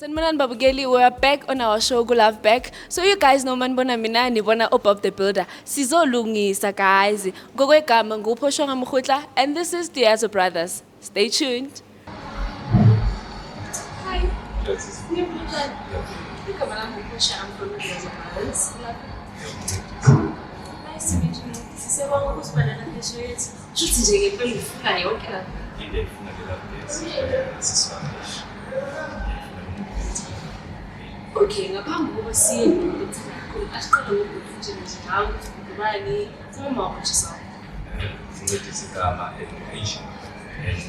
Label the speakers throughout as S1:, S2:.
S1: Sanibonani babukeli, we are back on our show Ku Love Back. So you guys know manibona mina nibona uBob the Builder. Sizolungisa guys. Ngokwegama nguPhoshonga Mkhutla and this is Diazo Brothers. Stay tuned. Hi. Igama lami nguPhosha, I'm from Diazo Brothers. Nice to meet you. Sisebonga ukusibalela kule yethu. Shuthi nje ngempela ufuna yonke la.
S2: Into engifuna ke lapho sisi wami.
S1: Okay, ngaphambi kokuba siye ngokuthanda kakhulu, asiqale ngokuthi nje nje ngawe ukuthi ungubani, tell me more about yourself.
S2: Ngincedisa igama and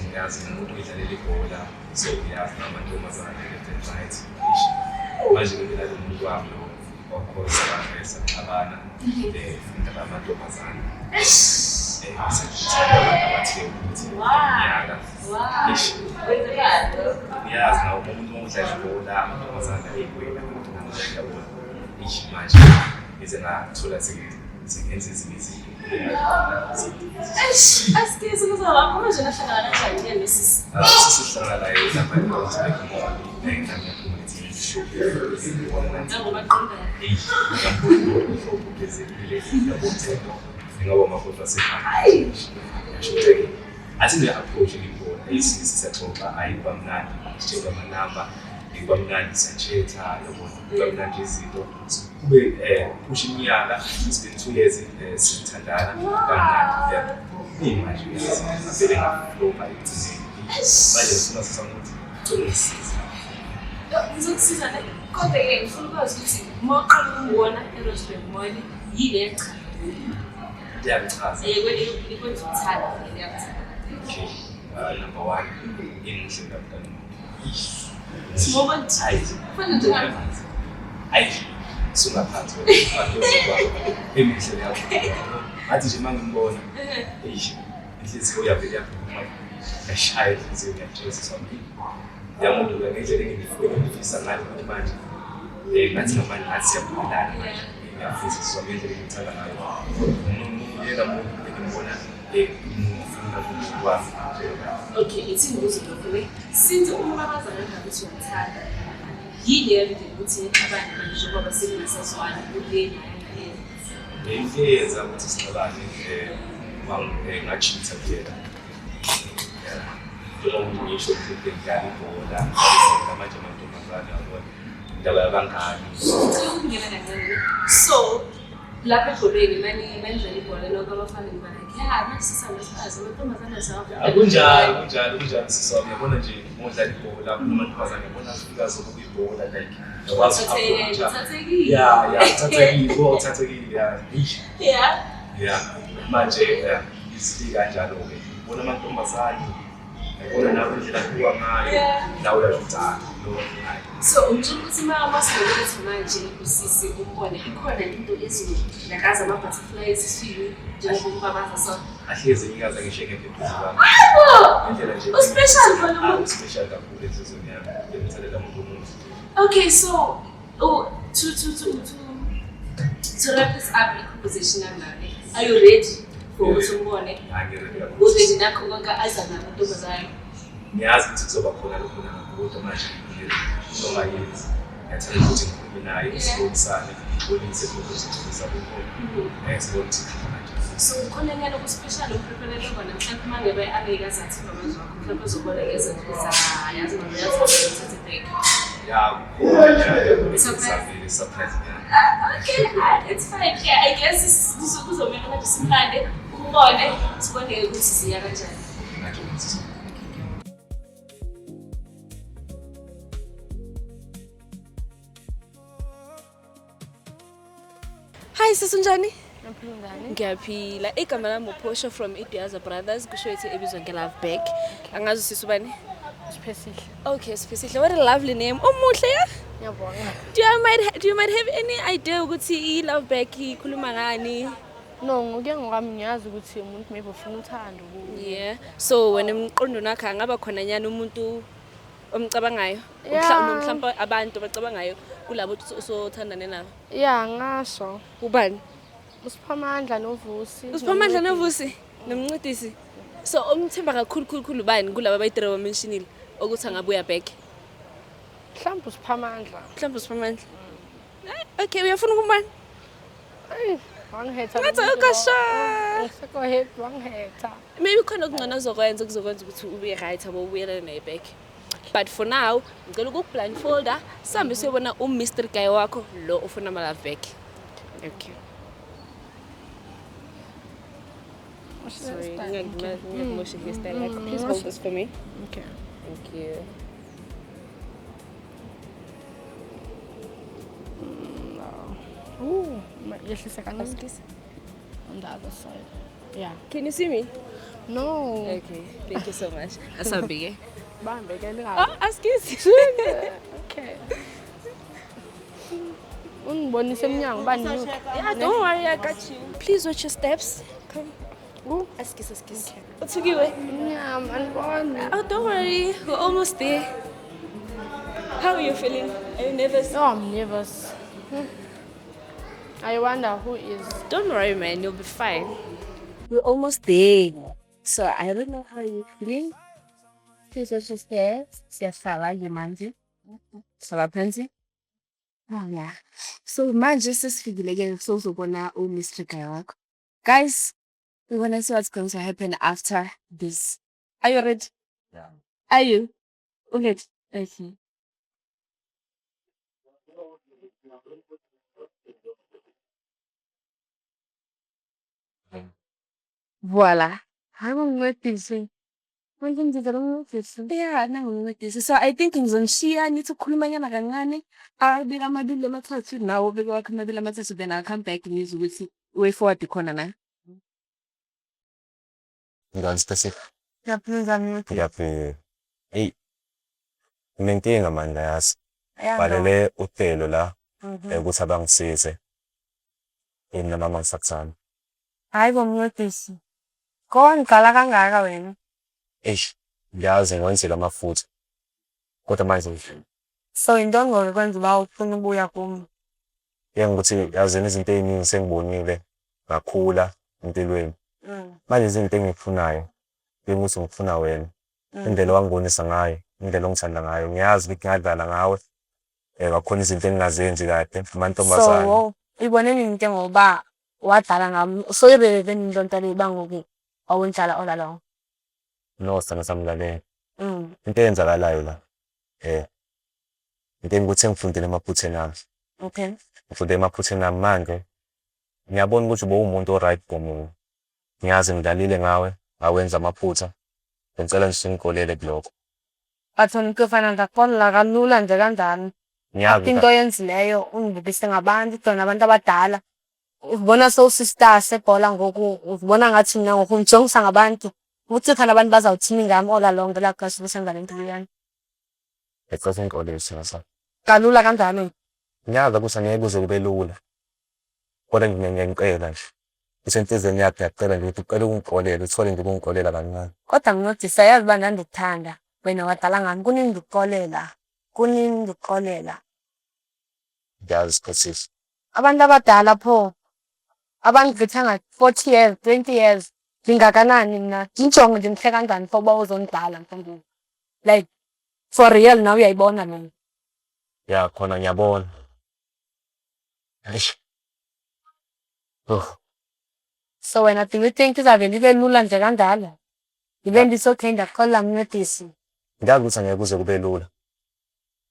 S2: ngiyazi ngumuntu oyidlalela ibhola, so ngiyazi namantombazane left and right. Eish. Manje ke mina lo muntu wami lo wakhoza saxabana indaba yamantombazane. Sengithanda abantu abathile ukuthi iminyaka. Eish. Ngiyazi nawe umuntu uma udlala ibhola amantombazane ayikwena yabona. Eish, manje ngize ngathola sengenza ezinye izinto.
S1: Eish, asikezi kuzolapho manje nahlangana kanjani ke nosisi?
S2: Sisihlangana naye lapha eRosebank Mall, nami
S1: Njengoba qondayo.
S2: Eish, ngiyambona uhlobo ugezekile, yabo ingaba umakoti wasekhaya. Ngisho ukuthi athi nje approach ngibona siyaxoxa, ayi kuba mnandi, sitshela amanamba, kuba mnandi, siyachatha, yabona, kuba mnandi izinto. Kube phusha iminyaka, it's been 2 years sithandana kamnandi. Yeah. Manje ngavele ngaflopa ekugcineni. Manje ngifuna sisama ukuthi ngicela ungisize.
S1: Ngizokusiza ne. Kodwa-ke ngifuna ukwazi ukuthi uma uqala ukungibona eRosebank Mall, yini eyakuchaza?
S2: Iyakuchaza.
S1: Ikwenza uthanda, iyakuthanda.
S2: Okay. Number one, imuhle kakhulu.
S1: Simoba
S2: Hayi.
S1: Fana njengami.
S2: Hayi. Sungaphansi wena. Emihle yakho. Ngathi nje mangimbona, eish, inhliziyo yavele yaphuma. Yashaya inhliziyo ngiyatshela sami. Yamubuka ngendlela engifisa ngayo ukuthi manje ngathi ngamanje ngathi siyaphumelana manje. Ngiyafisa sizwa ngendlela engithanda ngayo. Yena muntu engimbona ngifuna umuntu wami.
S1: Okay, ithi ngibuze lokho ne. Since umbabaza kangaka ukuthi uyamthanda, yini eyavele ukuthi nixabane manje njengoba seningasazwani kule naye nale?
S2: Into eyenza ukuthi sixabane ngachitha kuyena. Njengoba ngisho ukuthi ngidlala ibhola, manje amantombazane yabona indaba yabangani.
S1: Ngicela ukungena kancane. So, lapha ebholeni mani manidlala ibhola lonke abafana niba like, yeah, manje sisabesifazi, amantombazane siwafuna.
S2: Kunjalo, kunjalo, kunjalo sisi wami. Yabona nje uma udlala ibhola kunamantombazane yabona afika azobuka ibhola like yakwazi uku-approach-a.
S1: Uthathekile.
S2: Ya, uthathekile, uthathekile, ya. Eish. Ya, manje izifika kanjalo-ke. Ubona amantombazane, yabona nawe indlela abuka ngayo, nawe uyasho ukuthi ah, lo hayi.
S1: So umtshela ukuthi uma singabeletha manje usisi umbone ikhona into ezonakaza ama-butterfly esiswini njengoba umbabaza so.
S2: Ahlezi enyikaza ngisho engekho eduze kwami. Ngendlela nje.
S1: U-special khona
S2: Ah,
S1: umuntu.
S2: u-special kakhulu enhliziyweni yami. Ngiyamthalela umuntu omuhle.
S1: Okay, so oh, to wrap this up i-conversation yami nawe, are you ready for ukuthi umbone?
S2: Hayi, ngi-ready kakhulu.
S1: U-ready nakho konke aza nabo ntombazane?
S2: Ngiyazi ukuthi kuzoba khona lokho nalokho, kodwa manje noma yenzi. Ngiyathanda ukuthi ngikhulume naye, sibonisane, ngibonise lokho esithulisa kukho. Sibone ukuthi kuhamba kanjani.
S1: So khona nyana oku-special o-preparele kona mhlawumbe uma ngabe angeke aze athembe amazwi wakho, mhlawumbe uzobona ngezenzo ukuthi ah, yazi mama uyazi uthathe break.
S2: Ya, kukhona.
S1: Surprise.
S2: Surprise, yeah.
S1: Ah, okay, ah, it's fine. Yeah, I guess kuzomele manje simlande, umbone, sibone ukuthi siya kanjani.
S2: Ngiyajabula sisi.
S1: Hi sisi, unjani?
S3: Ngiyaphila.
S1: Ngiyaphila. Igama lami uPhosho from iDiaza Brothers, kusho ethi ebizwa nge-Love Back. Angazi usisi ubani?
S3: Siphesihle.
S1: Okay, Siphesihle. What a lovely name. Umuhle ya?
S3: Ngiyabonga.
S1: Do you might have any idea ukuthi i-Love Back ikhuluma ngani?
S3: No, ngokuya ngokwami ngiyazi ukuthi umuntu maybe ufuna uthando kuye.
S1: Yeah. So wena emqondweni wakho angaba khona nyani umuntu omcabangayo?
S3: Yeah.
S1: Mhlawumbe abantu abacabangayo kulabo osothandane nabo.
S3: Yeah, ngasho.
S1: Ubani?
S3: Usiphamandla noVusi.
S1: Usiphamandla noVusi nomncedisi. So umthemba kakhulu khulu khulu ubani kulaba abayi-three abamentionile ukuthi angabuya back?
S3: Mhlawumbe uSiphamandla.
S1: Mhlawumbe uSiphamandla. Okay, uyafuna ukumbona?
S3: Eyi, wangihetha.
S1: Ngathi akukho sure.
S3: Ngisekho happy, wangihetha.
S1: Maybe khona okungcono ozokwenza kuzokwenza ukuthi ube right abo ubuyelane naye back. But for now, ngicela ukuku-blindfolda sihambe siyobona u-mystery guy wakho lo ofuna ama-love back. Okay. Sorry, ngiyakumosha i-hairstyle yakho. Please hold this for me.
S3: Okay.
S1: Thank you.
S3: Ooh, yehlisa kancane.
S1: Excuse.
S3: On the other side. Yeah.
S1: Can you see me?
S3: No.
S1: Okay, thank you so much. Asambe ke.
S3: Bambe ke ningabi.
S1: Oh, excuse.
S3: Okay. Ungibonise emnyango uba ndinyuke.
S1: Yeah, don't worry, I got you. Please watch your steps. Come.
S3: Ooh.
S1: Excuse, excuse. Uthukiwe.
S3: Mnyama, andiboni.
S1: Oh, don't worry. We're almost there. How are you feeling? Are you nervous?
S3: No, I'm nervous. I wonder who is.
S1: Don't worry, man. You'll be fine. We're almost there. So I don't know how you're feeling.
S4: Please watch your steps. Siyahlala ke manje. Hlala phansi. Oh yeah. So manje sesifikile ke sozobona u-Mr. Guy wakho. Guys, we wanna see what's going to happen after this. Are you ready?
S2: Yeah.
S4: Are you? Okay. Okay. Voila.
S3: Hayi bo ngincedise. Manje ngizele ungincedise.
S4: Yeah, nangincedise. So I think ngizonishiya nithi ukukhulumanyana kancane. Abeke amabili amathathu nawe ubeke wakho amabili amathathu, then I'll come back ngizwe ukuthi way forward ikhona na.
S5: Ngani specific?
S4: Ngiyaphila njani?
S5: Ngiyaphila. Eyi, nginenkinga mani la yazi.
S4: Yeah, no.
S5: Balele uhlelo la ukuthi abangisize. Yini nomama ngisakuthanda.
S4: Hayi bo mncedisi. Ko wangiqala kangaka wena.
S5: Eish, ngiyazi ngiwenzile amafutha. Kodwa manje
S4: So yintoni ngoku ekwenza uba ufuna ubuya kum?
S5: Yebo ukuthi yazini izinto ey'ningi sengibonile ngakhula empilweni. Manje izinto engikufunayo ukuthi ngifuna wena. Indlela owangibonisa ngayo, indlela ongithanda ngayo. Ngiyazi ukuthi ngadlala ngawe. Kwakhona izinto engingazenzi kahle amantombazane.
S4: So uyibone nini ke ngoba wadlala ngam? So uyi-realize nini loo nto leyo uba ngoku wawundlala all along?
S5: No, sithando sami, lalela. Into eyenzakalayo la into ukuthi engifundile emaphutheni ami. Ngifunde emaphutheni ami manje. Ngiyabona ukuthi ubowumuntu o-right for mina. Ngiyazi ngidlalile ngawe, ngawenza amaphutha. Ngicela nje ungixolele kulokho.
S4: But wena mntofana, ndakuxolela kalula nje kanjani?
S5: Ngiyazi.
S4: After into oyenzileyo, undibukise ngabantu, khona nabantu abadala. Uzibona sowusi-star sebhola ngoku, uzibona ngathi mna ngoku undijongisa ngabantu. Uthi khona abantu bazawuthini ngam all along ngelaa xesha ubusenza le nto leyana?
S5: Ngicela ungixolele, sithando sami.
S4: Kalula kanjani?
S5: Ngiyazi ukuthi angeke kuze kube lula. Kodwa ngiyacela nje. Isenhliziyweni yakho ngiyacela nje ukuthi ucela ukungixolela, uthole nje ukungixolela kancane.
S4: Kodwa mncedisi, ayazi uba ndandikuthanda. Wena wadlala ngam. Kunini ndikuxolela? Kunini ndikuxolela?
S5: Ngiyazi, Siphesihle.
S4: Abantu abadala pho, abangigqitha nga-40 years, 20 years, ndingakanani mna? Ndijonge ndimhle kanjani for uba uzondidlala mhlawumbi? Like for real, nawe uyayibona loo nto.
S5: Ya, khona ngiyabona. Eish. Oh.
S4: So wena, do you think izavele ibe lula nje kanjalo? Ngibe ndithi okay, ndiyakuxolela mncedisi.
S5: Ngiyazi ukuthi angeke kuze kube lula.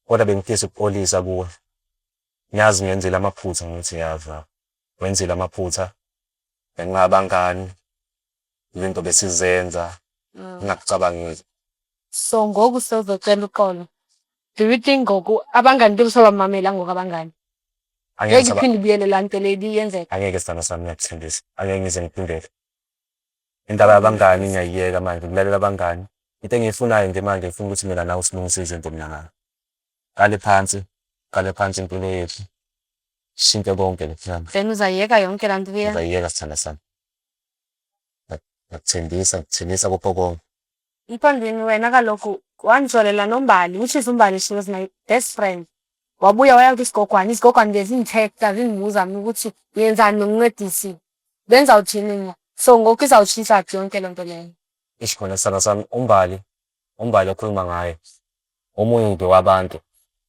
S5: Kodwa bengifisa ukuxolisa kuwe. Ngiyazi ngenzile amaphutha, ngithi yazi la. Wenzile amaphutha ngenxa yabangani, izinto besizenza ngingakucabangeli.
S4: So ngoku sewuzocela uxolo. Do you think ngoku abangani bekusabamamela ngoku abangani?
S5: Angeke
S4: Ngeke iphinde ibuyele laa nto le ibiyenzeka.
S5: Angeke, sithando sami, ngiyakuthembisa. Angeke ngize ngiphindele. Indaba yabangani ngiyayiyeka manje, ukulalela abangani. Into engiyifunayo nje manje, ngifuna ukuthi mina nawe silungise izinto mina nawe. Qale phansi, qale phansi impilo yethu. Shintshe konke le.
S4: Then uzayiyeka yonke laa nto leya?
S5: Ngizayiyeka, sithando sami. Ngiyakuthembisa, ngikuthembisa kukho konke.
S4: Mfondini, wena kaloku wandixolela noMbali, which is uMbali, she was my best friend. Wabuya waya kwisigogwane, izigogwane bezinditheksta zindibuza mna ukuthi yenzani nomncedisi, bendizawuthini mna? So ngoku izawutshintsha phi yonke loo nto leyo?
S5: Eish khona, sithando sami, uMbali, uMbali okhuluma ngaye, omunye nje wabantu.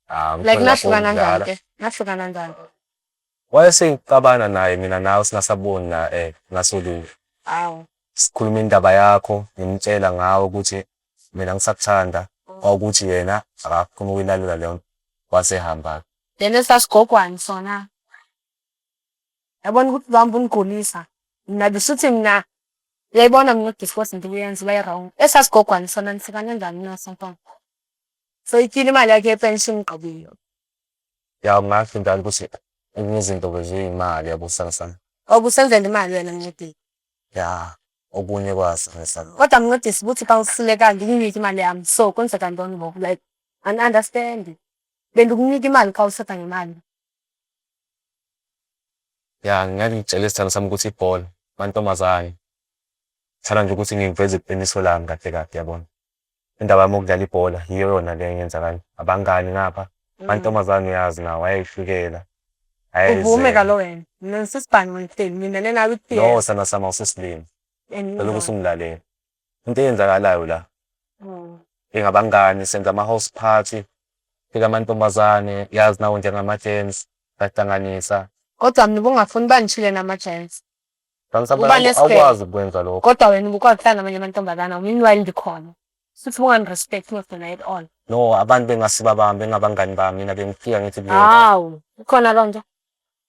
S5: Ah,
S3: Like
S5: ngikhona lapho
S3: nahlukana
S5: ngidlala.
S3: njani ke? Nahlukana njani?
S5: Wayesengixabana naye mina nawe singasaboni na ngasolunye.
S3: Awu.
S5: Sikhuluma indaba yakho, ngimtshela ngawe ukuthi mina ngisakuthanda, kwawukuthi yena akafuni ukuyilalela leyo nto, wasehamba.
S3: Then esasigogwane sona. Yabona ukuthi uhamba unigulisa. Mina bisuthi mina uyayibona mina udiscourse into uyenza uba wrong. Esasigogwane sona nihlukana njani naso mfana? So ityile imali yakhe yepension gqibile.
S5: Ya ngasho njalo ukuthi ezinye izinto beziyimali yabo sana sana.
S3: Obusenzela imali wena mncedisi.
S5: Ya okunye kwaso sana.
S3: Kodwa mncedisi buthi xa usuleka ndikunike imali yam. So kwenzeka ntoni ngoku? Like andiunderstand. Bendikunika imali xa useta ngemali.
S5: Ya ngeke ngitshele isithando sami ukuthi ibhola mantombazane. Thanda nje ukuthi ngiveze iqiniso lami kahle kahle yabona. Indaba yami yokudlala ibhola yiyo yona le engenzakala. Abangani ngapha, mantombazane uyazi nawo ayayifikela.
S3: Uvume kalo wena. Mina ngisisibhani wena mina nenawe
S5: No sana sami awusesilimi. Cela ukuthi ungilalele. Into eyenzakalayo la ingabangani senza ama-house party, fika amantombazane, yazi nawo njengama-gents, bahlanganisa.
S3: Kodwa mina ubungafuni uba nditshile nama-gents. Uba nesikhwele.
S5: Awukwazi ukwenza lokho.
S3: Kodwa wena ubukwazi ukuhlala namanye amantombazana meanwhile ndikhona. Futhi ubunganirespect wena at all.
S5: No, abantu bengasiba bami, bengabangani bami, mina bengifika ngithi kuleyo ndawo.
S3: Hawu, ikhona loo nto.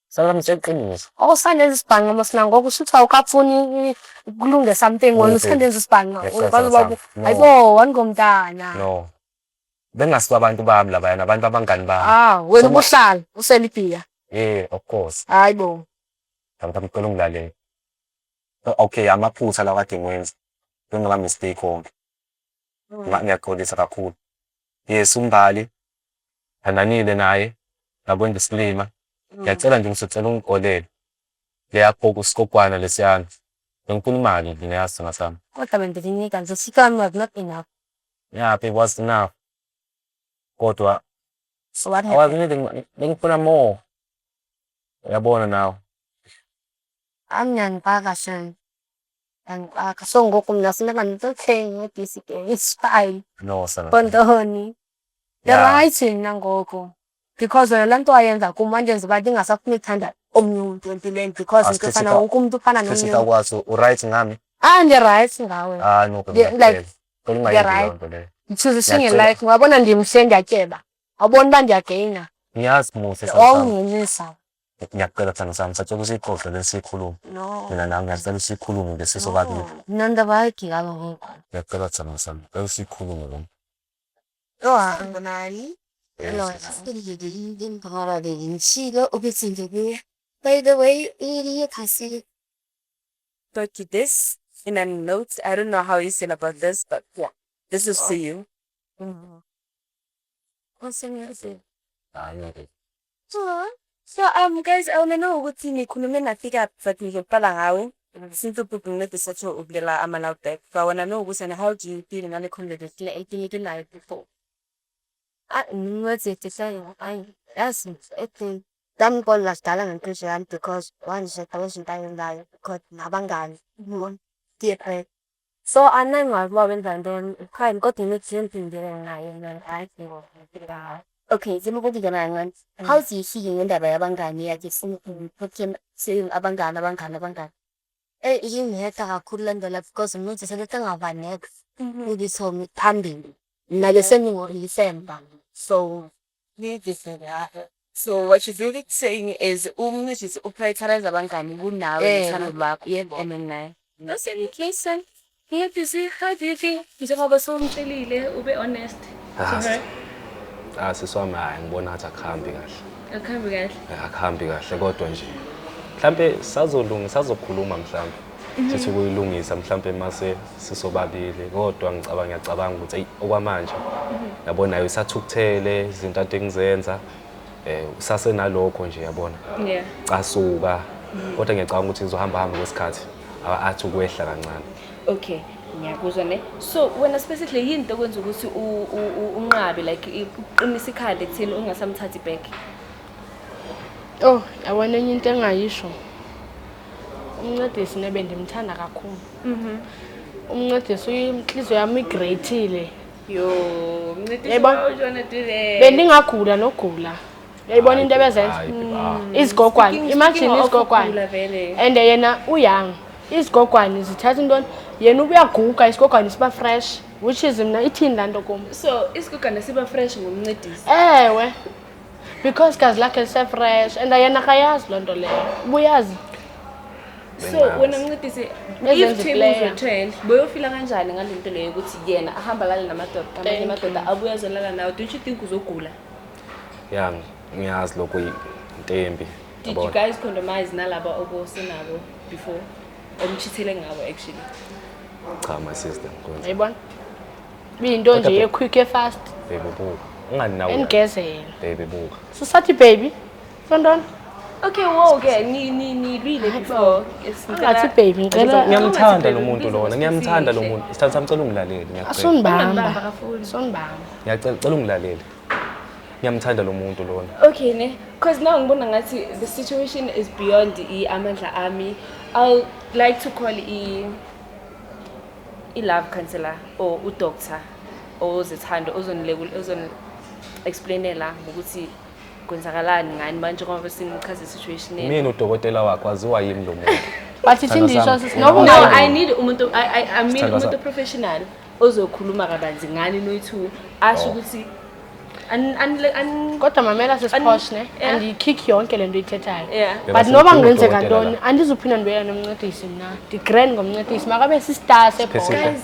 S5: Sana ngitshela iqiniso.
S3: Awusandenza isibhanqa mos nangoku shuthi awukafuni ukulunge something wena
S5: No,
S3: usandenza isibhanqa.
S5: Yes,
S3: Ukwazi uba
S5: yes, no.
S3: hayibo wangomntana.
S5: No. Bengasiba abantu bami labayana, abantu abangani bami.
S3: Ah, wena
S5: So,
S3: ubuhlala usela ibhiya.
S5: Yeah, of course.
S3: Hayibo.
S5: Mhlawumbe ngicela ungilalele. Okay, amaphutha lawa kade ngiwenza. Bengaba mistake wonke. Ngiyaxolisa kakhulu. Yes, uMbali thandanile naye ngakwenza isilima. Ngiyacela nje ngisocela ungixolele. Leya phoku isigogwana lesiyana. Bengifuna imali nje ngiyazi sithando sami.
S3: Kodwa bendikunika nje sika was not enough.
S5: Yeah, it was enough. Kodwa
S3: So what
S5: I was
S3: happened?
S5: needing bengifuna more. Uyabona nawe.
S3: Amnyanipaka shem. Yangipaka. So ngoku mna funeka nditothenge ncedisi ke it's fine.
S5: No, sana.
S3: Kontoni.
S5: Yeah.
S3: Right mna ngoku. Because wena laa nto wayenza kum wandenza uba ndingasafuni uthanda omnye umntu empilweni because into efana
S5: Asichitha-
S3: wonke umntu ufana nomnye
S5: Sisita
S3: umntu.
S5: kwazi u-right ngami?
S3: Ah, ndi-right ngawe.
S5: Ah, no,
S3: Yeah, like,
S5: ngiyacela. Cela ungayenzi
S3: right.
S5: leyo nto leyo.
S3: Ndichoose single
S5: Ngiyacela.
S3: life. Ungabona ndimhle ndiyatyeba. Awuboni uba ndiyageyina.
S5: Ngiyazi muhle sithando sami.
S3: Wawunginyisa.
S5: Ngiyacela sithando sami, sacela usiyixoxe le siyikhulume.
S3: No.
S5: Mina nami ngiyacela usiyikhulume nje sisobabili.
S3: Mna ndabayigila ngoku.
S5: Ngiyacela sithando sami, ngicela usiyikhulume lo.
S4: Nani? By the way,
S6: Turkey this in a note. I don't know how you feel about this, but yeah, this is for you.
S5: Hayi, ngeke.
S6: So guys, I wanna know ukuthi nikhulume nafika but ngizoqala ngawe. Since ubhuku satho ubulela ama-loud back. But I wanna know ukuthi and how do you feel ngale conversation
S4: nayo before. Ah, yazi ethi ndamxolela sidala ngentliziyo yami because wandiseka izinto ayenzayo because nabangani different. So anangazi uba wenza ntoni fine kodwa into naye mna hayi ngoku. Okay, zimukudike kancane. How do you feel ngendaba yabangani yakhe saying abangani abangani abangani? Eh ingihurta kakhulu le nto le because umuntu sebethi angava next ukuthi phambili. Mina bese So
S6: So what she's really saying is umncedisi uprioritize abangani kunawe
S4: Eh,
S6: nothando lwakho.
S4: yebo.
S6: And then naye.
S1: Listen, Ncedisi, how do you feel? Njengoba sowumtshelile ube honest to her.
S2: Ah, sisi wami hayi ngibona ngathi akuhambi kahle.
S1: Akuhambi kahle.
S2: Akuhambi kahle kodwa nje mhlambe sazolunga sazokhuluma mhlambe. Sithi ukuyilungisa mhlambe mase sisobabili kodwa ngicabanga ngiyacabanga ukuthi eyi okwamanje yabona nayo isathukuthele izinto ade ngizenza usasenalokho nje yabona
S1: Yeah.
S2: casuka kodwa ngiyacabanga ukuthi izohamba hamba kwesikhathi athi ukwehla kancane.
S1: Okay, ngiyakuzwa ne. So wena specifically yini into okwenza ukuthi unqabe like uqinise ikhanda ekutheni ungasamthathi back?
S3: Oh, yabona enye into engayisho. Umncedisi nebe ndimthanda kakhulu. Umncedisi inhliziyo yami igreatile.
S1: Yo, mncedisi,
S3: Yayibona?
S1: why would you wanna do that?
S3: Bendingagula nogula. Uyayibona into ebezenza?
S2: Hayi, babe, ah.
S3: Izigogwane. Imagine
S1: Speaking of
S3: izigogwane.
S1: ukugula vele.
S3: And yena u-young. Izigogwane zithatha intoni? Yena ubuyaguga, isigogwane siba fresh, which is mna ithini laa nto kum?
S1: So isigogane siba fresh ngomncedisi.
S3: Ewe. Because gazi lakhe lise-fresh and yena akayazi loo nto leyo. Ubuyazi.
S1: So
S2: Bengazi.
S1: wena mncedisi, if
S3: Bezenza
S1: tables
S3: i-player.
S1: were turned, boyofila kanjani ngale nto leyo ukuthi yena ahamba alale namadoda, amanye
S3: Thank
S1: amadoda abuye azolala nawe? Don't you think uzogula?
S5: Ya, ngiyazi lokho into embi.
S1: Did you guys condomize nalaba obosenabo before? Omchithele ngabo actually.
S5: Cha, my sister, ngikhonza.
S3: Uyayibona? Ibiyinto nje
S5: Kodwa
S3: ye-quick e-fast.
S5: Baby, buka. Ungani nawe.
S3: Enigezela.
S5: Baby, buka.
S3: Sisathi baby. Sontona.
S1: Okay, whoa, ke ni ni nilwile before.
S3: Angathi baby ngicela
S5: Ngiyamthanda lo muntu lona, ngiyamthanda lo muntu. Sithanda sami, cela ungilalele, ngiyacela.
S3: Asunibamba. Sonibamba.
S5: Ngiyacela, cela ungilalele. Ngiyamthanda lo muntu lona.
S1: Okay ne, because now ngibona ngathi the situation is beyond i amandla ami. I'll like to call i love counselor or u doctor ozethando ozonilekula ozon explainela ukuthi kwenzakalani ngani manje ngoba sinichaze situation yenu.
S5: Mina udokotela wakho aziwa yimi lo muntu.
S3: But ithi
S5: Sithandwa
S3: ndisho
S5: sami,
S3: sisi noba
S1: No,
S3: ungayi-
S1: I need umuntu I mean
S5: Sithandwa
S1: umuntu
S5: sami.
S1: professional ozokhuluma kabanzi ngani noyi-two asho
S5: Oh.
S1: ukuthi an an an
S3: Kodwa mamela sisiposh ne,
S1: Yeah.
S3: andiyikhikhi yonke le nto uyithethayo.
S1: Yeah.
S3: But
S5: Beba
S3: noba
S5: simfuna
S3: kungenzeka
S5: udokotela
S3: ntoni,
S5: la.
S3: andizuphinda ndibuyela nomncedisi mna. Ndigrand ngomncedisi, makabe si-star sebhola.
S5: Phesile.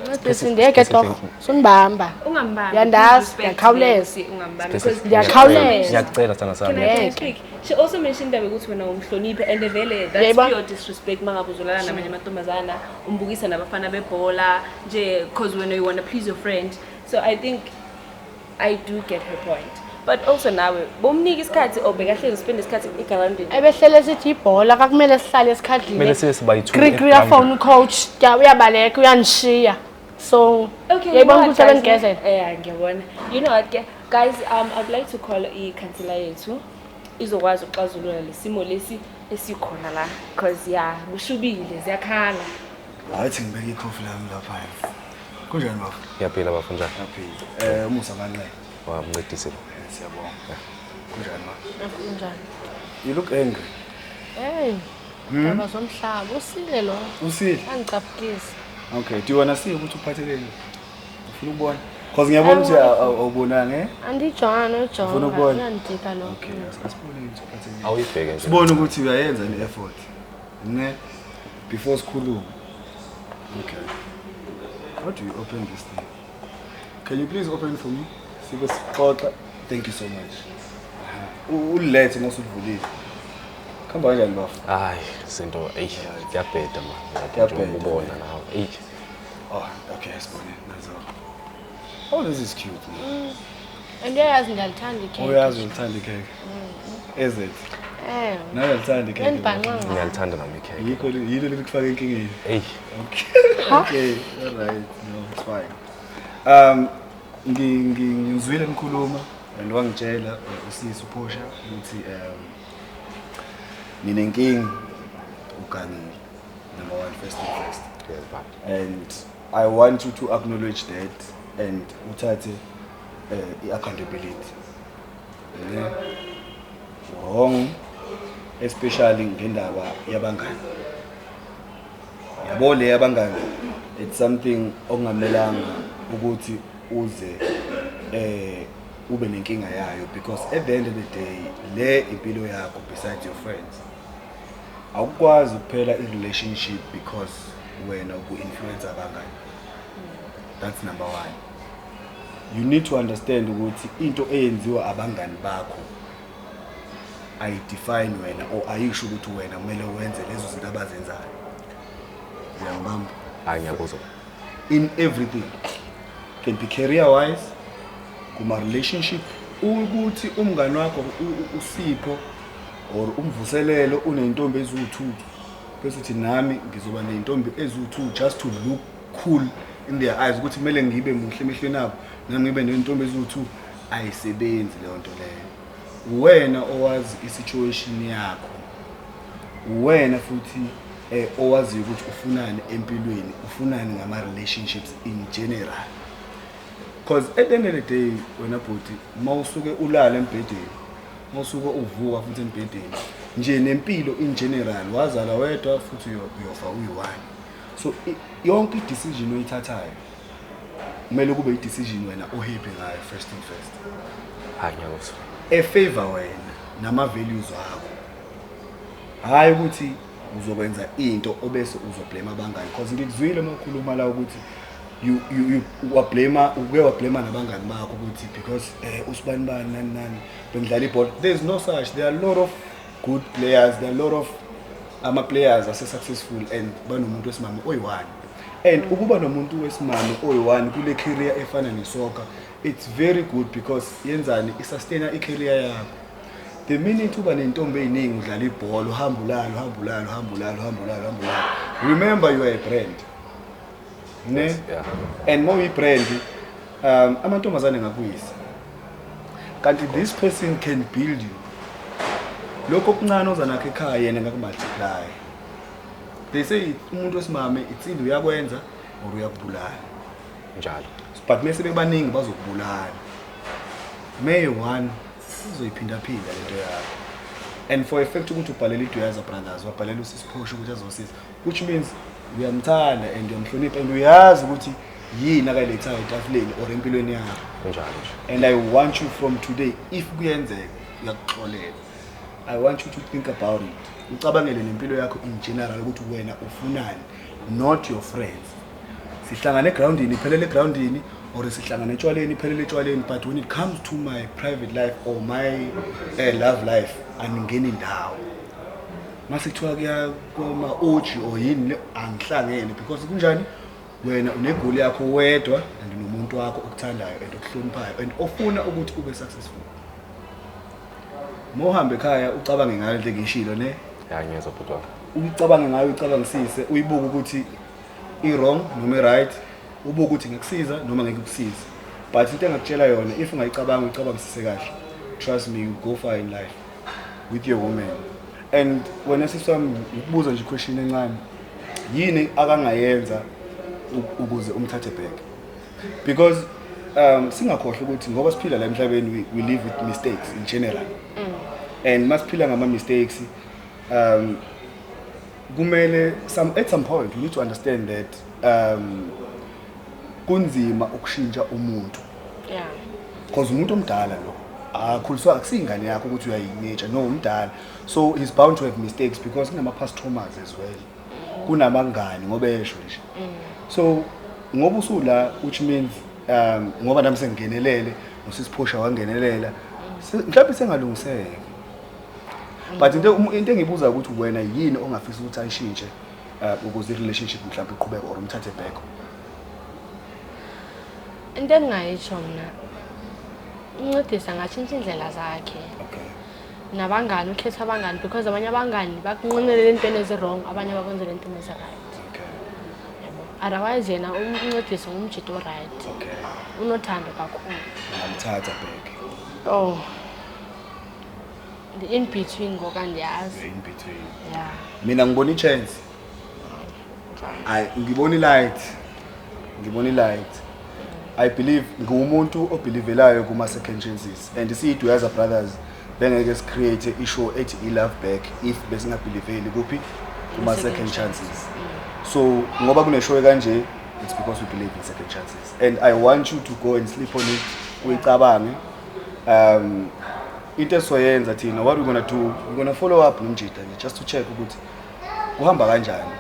S3: Mncedisi ndiyeke torho, sunibamba.
S1: Ungambambi.
S3: Uyandazi,
S1: Please respect
S3: ndiyakhawuleza.
S1: me, ungambambi.
S5: Phesile.
S1: Because
S3: Ndiyakhawuleza.
S5: Ngiyacela sithanda
S1: Can
S5: sami.
S1: I, can I
S3: Ngeke.
S1: speak? She also mentioned indaba yokuthi wena umhloniphe and vele that's
S3: Uyayibona?
S1: pure disrespect mangabe uzolala namanye amantombazana umbukisa nabafana bebhola nje cause wena you wanna please your friend. So I think I do get her point. But also nawe bomnika isikhathi or bekahlezi spend isikhathi egroundini.
S3: Ebehlele sithi ibhola kakumele sihlale esikhadlini.
S5: Kumele sibe sibayi-two
S3: Kri kri
S5: egroundini.
S3: uyafona ucoach, uyabaleka uyanishiya. So
S1: Okay, you
S3: uyayibona
S1: know what,
S3: ukuthi
S1: guys,
S3: abenigezela.
S1: Yeah, ngiyabona. You know what, guys, I'd like to call i-councillor yethu izokwazi ukuxazulula lesimo lesi esikhona la cause yeah, kushubile, ziyakhala.
S7: Hayi, ngibeke ikhofi lami lapha. Kunjani bafo?
S5: Ngiyaphila bafo, njani?
S7: Ngiyaphila. Umusa kancane.
S5: Wamncedisi lo.
S7: Siyabonga. Kunjani ma?
S3: Kunjani?
S7: You look angry.
S3: Hey. Ndaba zomhlaba usile lo.
S7: Usile?
S3: Angicaphukisi.
S7: Okay, do you wanna see ukuthi uphatheleni? Ufuna ukubona? Because ngiyabona ukuthi awubonanga eh?
S3: Andijona nojonga.
S7: Ufuna ukubona?
S3: Uyandika lo.
S7: Okay, asibone ukuthi uphatheleni.
S5: Awuyibheke nje.
S7: Sibone ukuthi uyayenza ni effort. Ne? Before sikhulume. Okay. How do you open this thing? Can you please open for me? Sibe sixoxa. Thank you so much. Ulethe ngosuvulile. Khamba kanjani bafo?
S5: Hayi, izinto ey kuyabheda man.
S7: Kuyabheda.
S5: Ubona nawe. Ey.
S7: Oh, okay, sibone. Nazo. Oh, this is cute. Man.
S3: And uyayazi ndiyalithanda ikhekhe.
S7: Uyazi ulithanda ikhekhe. Is it?
S3: Eh.
S7: Nawe uyalithanda ikhekhe.
S3: Enibhanxa ngayo.
S5: Ngiyalithanda nami ikhekhe.
S7: Yikho yilo likufaka enkingeni.
S5: Ey.
S7: Okay. Okay, all right. No, it's fine. Ngizwile nikhuluma and wangitshela usisi uPhosha ukuthi ninenkinga ugangile. Number one, first thing first.
S5: Yes, baba.
S7: And I want you to acknowledge that and uthathe i-accountability. Ne? Wrong, especially ngendaba yabangani. Yabo le yabangani, it's something okungamelanga ukuthi uze ube nenkinga yayo, because at the end of the day le impilo yakho besides your friends. Awukwazi ukuphela i-relationship because wena uku-influence abangani. That's number one. You need to understand ukuthi into eyenziwa abangani bakho ayidefine wena or ayisho ukuthi wena kumele wenze lezo zinto abazenzayo. Uyangibamba?
S5: Hayi, ngiyakuzwa.
S7: In everything. Can be career wise, kuma relationship, ukuthi umngani wakho uSipho or umvuselelo unentombi eziwu2, bese uthi nami ngizoba nentombi eziwu2 just to look cool in their eyes, ukuthi kumele ngibe muhle emehlweni abo, nami ngibe nentombi eziwu2. Ayisebenzi leyo nto leyo. Wena owazi i-situation yakho, wena futhi Owaziyo ukuthi ufunani empilweni, ufunani ngama-relationships in general, because at the end of the day, wena bhuti, mawusuke ulala embhedeni, mawusuke uvuka futhi embhedeni nje, nempilo in general, wazala wedwa futhi uyofa uyi-one. So yonke i-decision oyithathayo kumele kube i-decision wena o-happy ngayo, first thing first.
S2: Hayi, ngiyakuzwa.
S7: E-favor wena nama-values wakho, hhayi ukuthi uzokwenza into obese uzo-blame abangani, because ngikuzwile uma ukhuluma la ukuthi you wa-blame, uke wa-blame nabangani bakho ukuthi because usibani bani nani nani bengidlala ibhola. There is no such. There are a lot of good players, there are a lot of ama-players ase-successful and banomuntu wesimame oyi-one. And ukuba nomuntu wesimame oyi-one kule career efana ne-soccer, it's very good because yenzani, i-sustaina i-career yakho. The minute uba nentombi ey'ningi, udlala ibhola, uhamba ulala, uhamba ulala, uhamba ulala, uhamba ulala, uhamba ulala, remember you are a brand, ne?
S2: Yeah.
S7: And uma uyi-brand, amantombazane ngakuyisa, kanti this person can build you. Lokho okuncane oza nakho ekhaya, yena ngaku-multiply. They say umuntu wesimame, it's either uyakwenza or uyakubulala.
S2: Njalo.
S7: But mese bebaningi bazokubulala, may one uzoyiphindaphinda lento yakho. And for a fact ukuthi ubhalela iDuyaza Brothers, wabhalela usisiphosho ukuthi azosiza, which means uyamthanda and uyamhlonipha and uyazi ukuthi yini akayilethayo etafuleni or empilweni yakho.
S2: Njalo nje.
S7: And I want you, from today, if kuyenzeka uyakuxolela, I want you to think about it, ucabangele nempilo yakho in general ukuthi wena ufunani, not your friends. Sihlangane egrawundini, iphelele egrawundini, or sihlangane etshwaleni, iphelele etshwaleni, but when it comes to my private life or my love life, angingeni ndawo. Mase kuthiwa kuya koma-oji or yini le, angihlangene, because kunjani, wena une-goal yakho wedwa and nomuntu wakho okuthandayo and okuhloniphayo and ofuna ukuthi ube successful. Uma uhambe ekhaya, ucabange ngayo lento engiyishilo, ne?
S2: Ya, ngiyezwa, bhuti wami.
S7: Uyicabange ngayo, uyicabangisise, uyibuke ukuthi i-wrong noma i-right, ubuke ukuthi ngekusiza noma ngeke kusize. But into engakutshela yona, if ungayicabanga, uyicabangisise kahle, trust me, you go far in life with your woman. And wena sisi wami, ngikubuza nje question encane: yini akangayenza ukuze umthathe back? Because singakhohlwa ukuthi ngoba siphila la emhlabeni, we live with mistakes in general, and masiphila ngama-mistakes, kumele at some point we need to understand that kunzima ukushintsha umuntu, because umuntu omdala lo, akakhuliswa, akusiyingane yakho ukuthi uyayinetsha, no, umdala. So he's bound to have mistakes because kunama-past traumas as well, kunabangani ngoba esho nje. So ngoba usula, which means ngoba nami sengingenelele, nosisiphosha wangenelela, mhlawumbe sengalungiseka. But into engibuza ukuthi wena yini ongafisa ukuthi ayishintshe ukuze i-relationship mhlawumbe iqhubeke or umthathe back?
S3: Into engingayitsho mna, uncedisa angatshintsha iindlela zakhe. Nabangani, ukhetha abangani, because abanye abangani bakunqinelele entweni ezi-wrong, abanye bakwenzela entweni ezi-right. Yabo, otherwise yena umncedisi ngumjito o-right. Unothando kakhulu.
S7: Ungamthatha back?
S3: Oh, ndi-in between ngoku, andiyazi.
S7: You're in between.
S3: Yeah.
S7: Mina ngibona i-chance. Ayi, ngibona i-light, ngibona i-light. I believe, ngiwumuntu o-believelayo kuma-second chances, and siyiDuyaza Brothers bengeke si-create i-show ethi i-Love Back if besinga-believeli kuphi, kuma-second chances. So ngoba kune-show kanje, it's because we believe in second chances, and I want you to go and sleep on it, uyicabange. Into esizoyenza thina, what we're gonna do, we're gonna follow up nomjida nje just to check ukuthi kuhamba kanjani.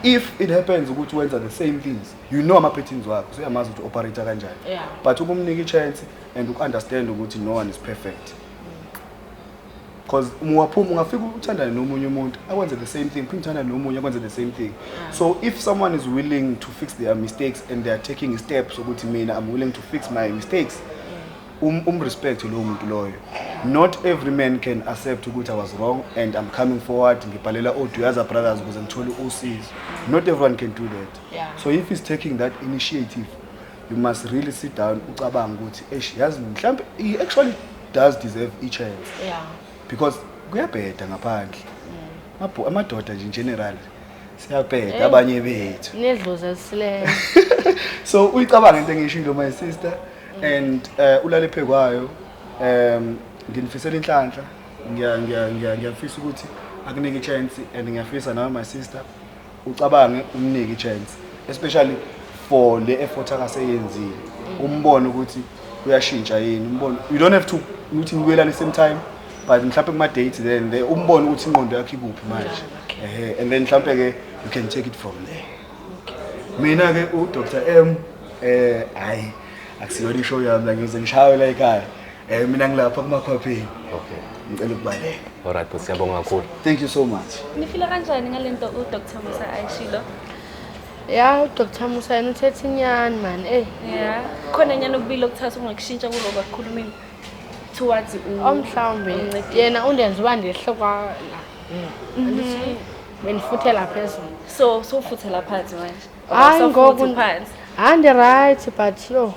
S7: If it happens ukuthi wenza the same things, you know ama-patterns wakho, so uyamazi ukuthi operate kanjani. But ukumnika i-chance and uku-understand ukuthi no one is perfect, because uma waphuma, ungafika uthandane nomunye umuntu, akwenze the same thing, phinde uthandane nomunye, akwenze the same thing. So if someone is willing to fix their mistakes and they are taking steps ukuthi mina, I'm willing to fix my mistakes, um-respect lowo muntu loyo. Not every man can accept ukuthi I was wrong and I'm coming forward, ngibhalela oDuyaza Brothers ukuze ngithole usizo. Not everyone can do that. So if he's taking that initiative, you must really sit down, ucabange ukuthi eish, yazi mhlawumbe he actually does deserve i-chance, because kuyabheda ngaphandle. Amadoda nje in general siyabheda abanye bethu.
S3: Nedlozi elisileyo.
S7: So uyicabanga into engiyishilo, my sister, and ulale phekwayo. Nginifisela inhlanhla. Ngiya ngiya ngiya ngiyafisa ukuthi akunike i-chance, and ngiyafisa nawe, my sister, ucabange umnike i-chance, especially for le effort akaseyenzile, umbone ukuthi uyashintsha yini, umbone. You don't have to ukuthi nibuyelane same time, but mhlawumbe kuma dates then there umbone ukuthi ingqondo yakho ikuphi manje, ehe, and then mhlawumbe ke you can take it from there. Mina ke uDr M, hayi, akusiyona ishow yami la, ngize ngishawe la ekhaya. Mina ngilapha kumakhwapheni.
S5: Okay.
S7: Ngicela ukubaleka.
S5: Alright, but siyabonga kakhulu.
S7: Thank you so much.
S1: Nifila kanjani ngalento uDr Musa ayishilo?
S3: Ya, uDr Musa yena uthethe inyani man, eh.
S1: Yeah, khona nyana okubili okuthatha ungakushintsha kuloko akukhulumile towards
S3: Omhlawumbe
S1: umncedisi.
S3: Yena undenza uba ndehle kwa la. Andithi bendifuthela phezulu.
S1: So sofuthela phansi manje?
S3: Hayi,
S1: Awusafuthi
S3: ngoku
S1: phansi?
S3: Hayi, ndi-right, but yo,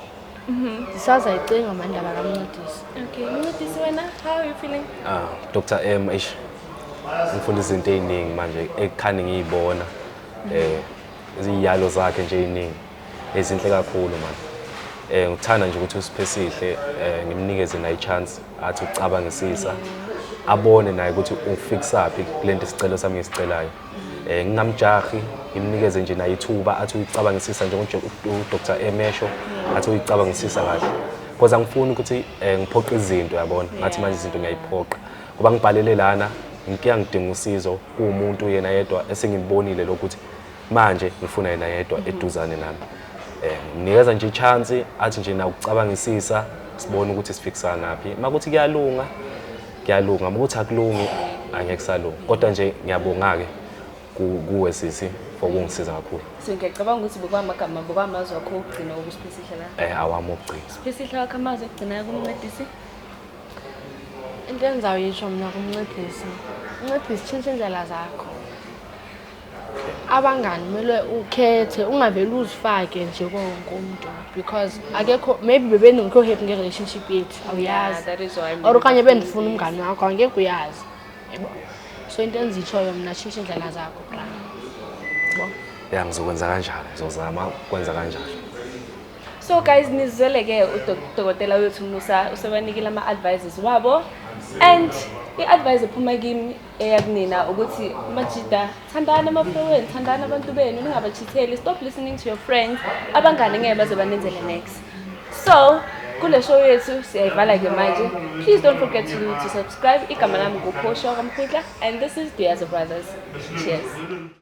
S3: ndisazayicinga mani indaba kamncedisi.
S1: Okay, mncedisi, wena, how are you feeling?
S5: Ah, Dr M, eish. Ngifunda izinto eziningi manje ekukhani ngiyibona. Iziyalo zakhe nje eziningi ezinhle kakhulu man. Ngithanda nje ukuthi uSiphesihle ngimnikeze naye chance athi ucabangisisa, abone naye ukuthi ufikisaphi kulento isicelo sami ngisicelayo. Ngingamjahi, ngimnikeze nje naye ithuba athi uyicabangisisa njengoba uDr M esho, athi uyicabangisisa kahle. Because angifuni ukuthi ngiphoqe izinto, yabona, ngathi manje izinto ngiyayiphoqa. Ngoba ngibhalele lana ngike ngidinga usizo kuwumuntu yena yedwa esengibonile lokuthi manje ngifuna yena yedwa eduzane nami. Ngimnikeza nje i-chance athi nje na ukucabangisisa, sibone ukuthi sifikisana ngaphi. Makuthi kuyalunga, kuyalunga, makuthi akulungi angeke kusalunga. Kodwa nje ngiyabonga ke kuwe sisi for ukungisiza kakhulu.
S1: So ngiyacabanga ukuthi bokwamagama bokwamazwi akho okugcina ukuSiphesihle la.
S5: Awami okugcina.
S1: Siphesihle, wakho amazwi okugcina kumncedisi?
S3: Into endizawuyitsho mna kumncedisi, umncedisi, tshintsha iindlela zakho. Abangani kumele ukhethe, ungaveli uzifake nje konke umntu, because akekho, maybe bebengekho happy nge-relationship yethu, awuyazi.
S1: That is why.
S3: Or okanye bendifuna umngani wakho, angeke uyazi, yabo. So into endizitshoyo mna, tshintsha iindlela zakho, bra, yabo.
S5: Ya, ngizokwenza kanjalo, ngizozama ukwenza kanjalo.
S1: So guys, nizwele-ke udokotela wethu Musa usebanikile ama-advices wabo, and i-advice ephuma kimi eya kunina ukuthi majida, thandani amafro wenu, thandani abantu benu, ningabachitheli. Stop listening to your friends. Abangani ngeke baze banenzele next. So kule show yethu siyayivala-ke manje. Please don't forget to subscribe. Igama lami nguphosha wakamkhudla, and this is Duyazo Brothers. Cheers.